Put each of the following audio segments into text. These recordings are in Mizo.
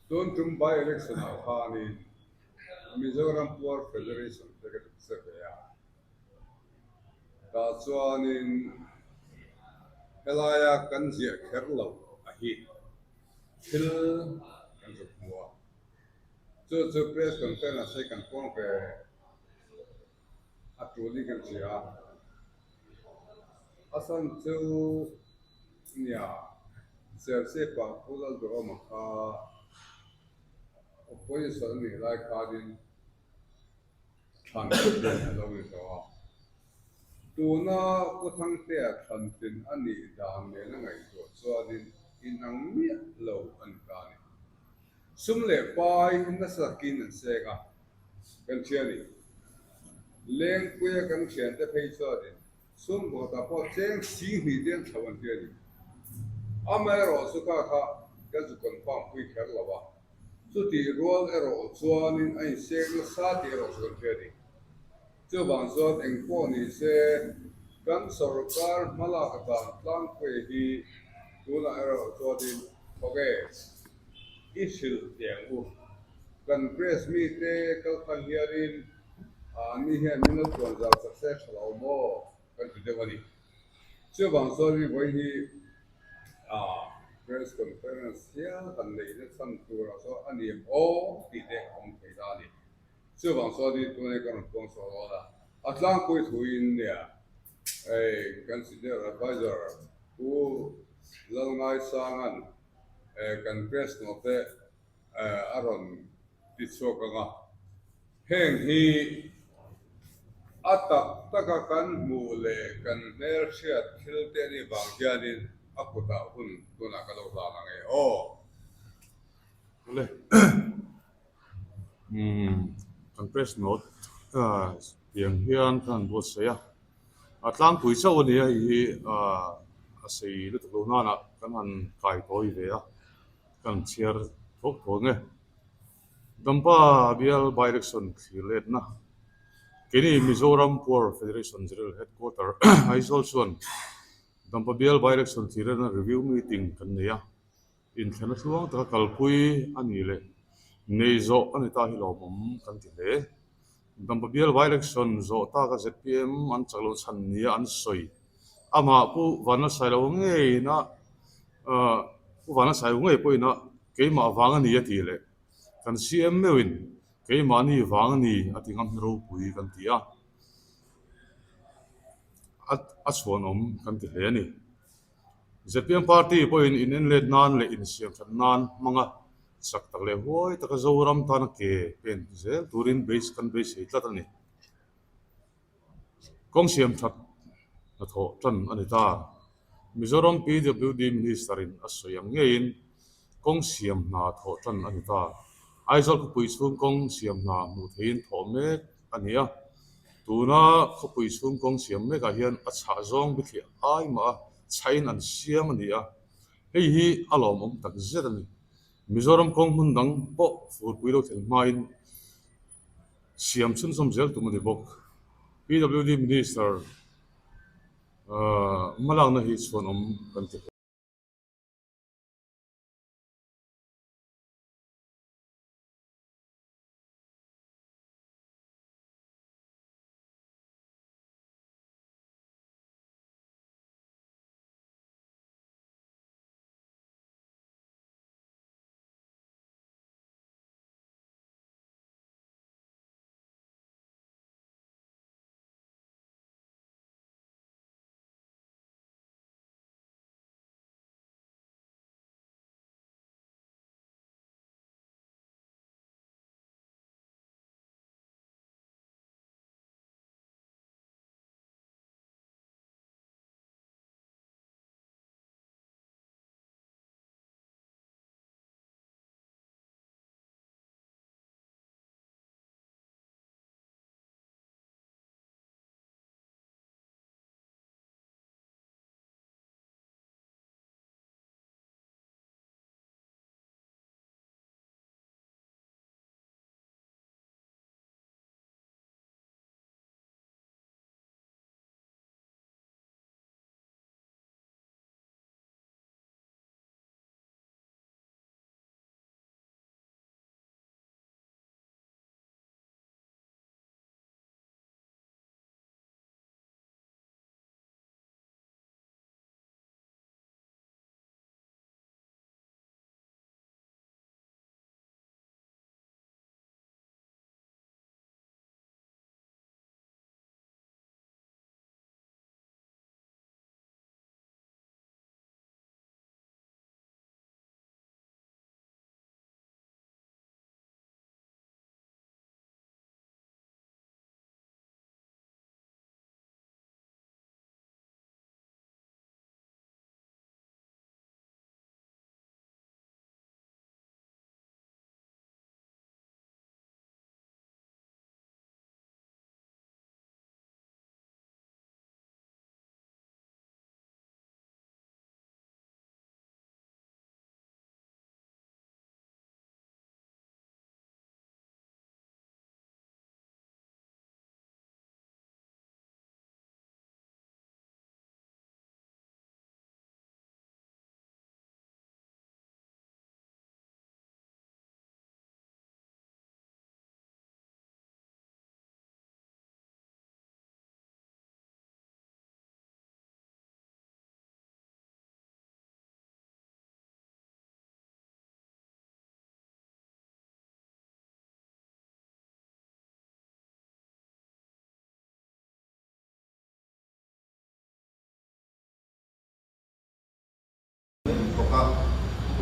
Tun tum by election ah khanin Mizoram Poor Federation te ka dik che ve a, tah chuanin helaia kan ziah kher lo a hi thil kan zuk hmu a, chu chu press conference hi kan puang ve a tulin kan hria a, a chhan chu nia Serchhip-ah Pu Lalduhawma kha opposition a nih lai khanin thlan tlin a lo ni tawh a, tuna Pu Thangtea thlan tlin a nih dan nena ngaihtuah chuanin inang miah lo a ni ta a ni. Sum leh pai nasa takin an seng a, kan hria a ni. Lengpuia kan thiante phei chuanin sum pakhatah pawh cheng 20 te an thlo an ti a ni. Amaherawh chu kha kha kan zu confirm pui kher lo a, chutih rual erawh chuanin a inseng nasa tih erawh chu kan hria a ni. Chuvang chuan engpawh ni se kan sorkar hmalak dan tlangpui hi tunah erawh chuanin thawk e. I hrilh teh ang u. Kan press mite kalkhan hianin anni hian min lo tuan zau chak se tha lo maw kan ti deuh a ni. Chuvang chuan mi vawiin hi press conference hial han neihna chhan turah chuan a ni em aw tih te a awm thei ta a ni. Chuvang chuan ni tunah ka rawn puang chhuah dawn a, a tlangpui thuin nia hei kan senior advisor Pu Lalngaisanga'n kan press note a rawn ti chhuak ang a, heng hi a tak taka kan hmuh leh kan hmelhriat thil te a nih vang hianin a kutah hun tunah ka lo hlan ang e aw. Awle. Kan press note tiang hian ka han buatsaih a, a tlangpui chauh a ni a hei hi a sei lutuk lo nanah kan han kai tawi ve a, ka han chhiar thawk thawk ang e. Dampa bial by election thlir letna keini Mizoram Poor Federation General Headquarter Aizawl chuan Dampa bial by election thlir letna review meeting kan nei a. Inthlana tluang taka kalpui a nih leh nei zawh a ni ta hi lawmawm kan ti hle. Dampa bial by-election zawh taka zpm an chak loh chhan nia an sawi. Amah Pu Vanlalsailo ngeina Pu Vanlalsailo ngei pawhin a keimah vang a ni a tih leh kan CM meuhin keimahni vang a ni a ti ngam hi ropui kan ti a, a chhuanawm kan ti hle a ni. Zpm party pawhin in enlet nan leh insiam that nan hmanga chak tak leh huai taka Zoram tana ke pen zel turin beis kan beisei tlat a ni. Kawng siam that hnathawh tan a ni ta. Mizoram PWD Minister in a sawi ang ngeiin kawng siam hna thawh tan a ni ta. Aizawl khawpui chhung kawng siam hna hmuh theihin thawh mek a ni a. Tuna khawpui chhung kawng siam mekah hian a chhah zawng bithliah ai mah a chhain an siam a ni a, hei hi a lawmawm tak zet a ni. Mizoram kawng hmun dang pawh furpui lo thlen hmain siam chhunzawm zel tum a ni bawk. PWD Minister hmalakna hi chhuanawm kan ti hle.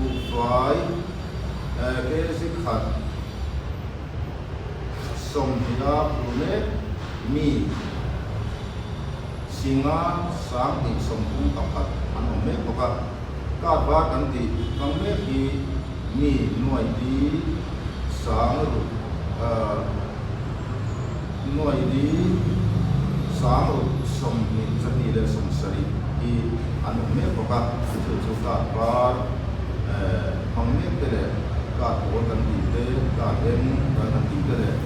Buhfai kg khat sawmhniha phur mek mi singa 2131 an awm mek bawk a. Card var kan tih hmang mek hi mi nuai li sang ruk nuai li sang ruk 22 70 hi an awm mek bawk a, chu chu card var hmang mek te leh card pawl kan tih te, card eng kan han tih te leh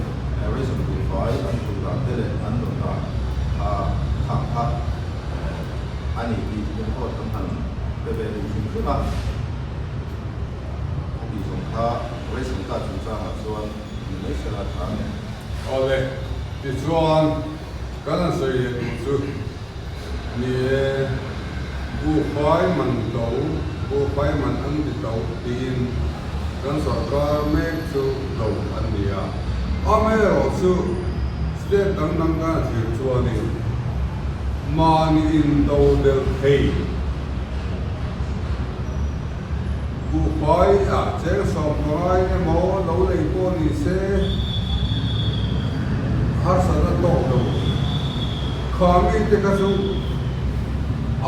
ration buhfai an phur dan te leh an rawn dah kha khang kha a ni tih report kan han pe ve duh hrim hrim a, a tih zawng kha ration card chungchangah chuan ni mai sela tha a ni. Awle, tichuan kan han sawi leh tur chu ni e, buhfai man to, buhfai man an ti to tiin kan sawrkar mek chu do an ni a. Amaherawh chu state dang dang kan a thlir chuanin mahni in do delh thei buhfai ah cheng sawmpangai emaw lo lei pawh ni se harsatna tawk lo kha mite kha chu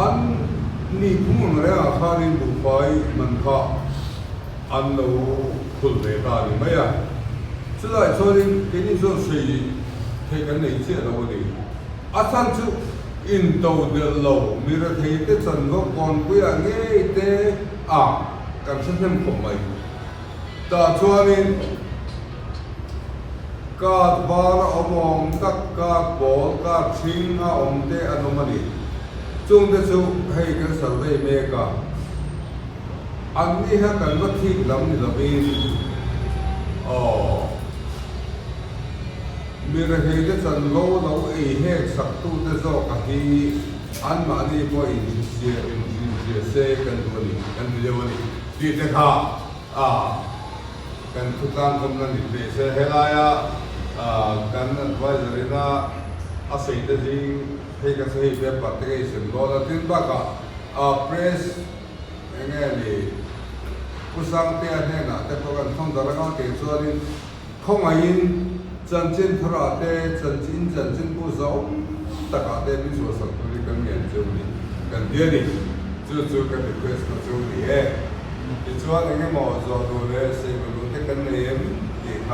an nih phung ang rengah khanin buhfai man kha an lo phul ve ta a ni mai a. Chulai chuanin keini chuan sawi theih kan nei chiah lo a ni. A chhan chu into delh lo mi rethei te chanvo kawnpuiah ngei te a kan hre hnem khawp mai. Tah chuanin card var a awm awm tak, card pawl, card hring a awm te an awm a ni. Chungte chu hei kan survey mek a. An ni kha kan va thik lam ni lovin aw mi rehei te chanvo lo ei hek sak tu te zawk a hi anmahni pawh inhrichhia inhrichhia se kan duh a ni kan ti deuh a ni tih te kha a kan thutlang khawmna ni teh se helaia kan adviser ina a sawi te zing hei ka sawi hei paper te ka isem dawn a tin bakah a press Eng nge ni? Pu Sangtea hnenah te pawh kan thawn darh anga kei chuanin khawngaihin chanchin tharah te chanchin chanchin bu zawng takah te min chhuahsak turin kan ngen cheu ni kan ti a ni. Chu chu kan request na chu ni e. Tichuan eng emaw zawh duh leh sawi duh te kan nei em tih kha.